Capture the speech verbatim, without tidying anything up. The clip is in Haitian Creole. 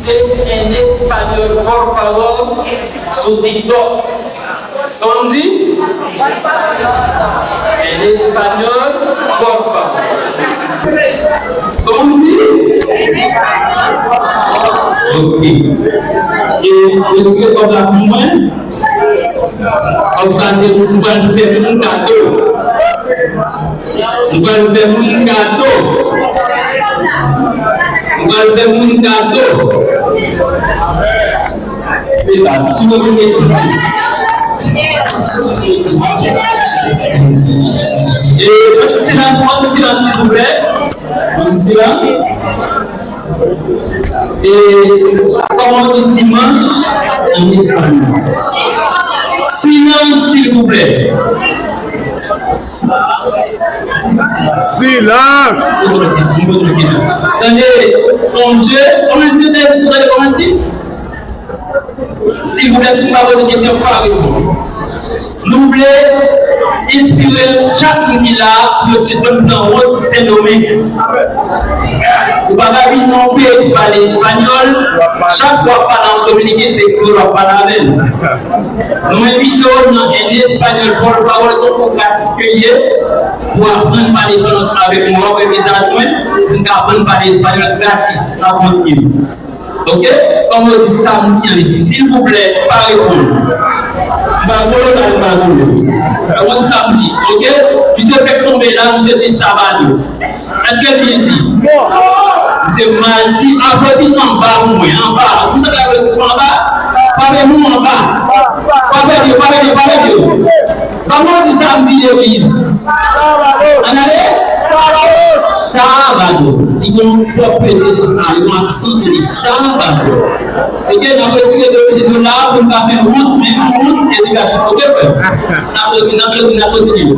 En español, por favor, sou TikTok. Kòman m di? En español, por favor. Kòman m di? Ok. E retire kòb la pou mwen. Kòb sa se pou m pral fè moun kado. M pral fè moun kado. M pral fè moun kado. E sa, si nou vle. E, yon ti silans, yon ti silans, silvouplè. Yon ti silans. E, kòman w di dimanch an espanyòl? Silans, silvouplè. Silans! Tande, sonje, kòman di tande, tande kòman di? Silvouplè, si nou pa poze kesyon, pa reponn. Nou vle enspire chak moun ki la pou yo sispann pran wout Sendomeng. Ou pa ka vin nan yon peyi pou pale espanyòl, chak fwa w ap pale a yon dominiken, se kreyòl w ap pale avè l. Nou envite w nan En Español, por favor, se yon kou gratis ke l ye, pou aprann pale espanyòl ansanm avèk mwen, w ap wè mezaj mwen, pou n ka aprann pale espanyòl gratis. N ap kontinye. Ok? Kòman yo di samdi an estil? Silvouplè, pa reponn. M pa volo la, m pa volo. Kòman di samdi? Ok? Misye fèk tonbe la, misye di sabado. Èske l byen di? Misye mal di, aplodi anba pou mwen, anba. Ou tande aplodisman anba? Pa fè mou anba. Pa pèdi, pa pèdi, pa pèdi. Kòman yo di samdi legliz? Ann ale? Sabado. Li gen yon fò peze sou a, li gen yon aksan sou li. Sabado. Ok, n ap retire de pete nou la pou n pa fè wont, men pou wont, edikatif. Ok, frè? N ap retire, n ap retire, n ap retire.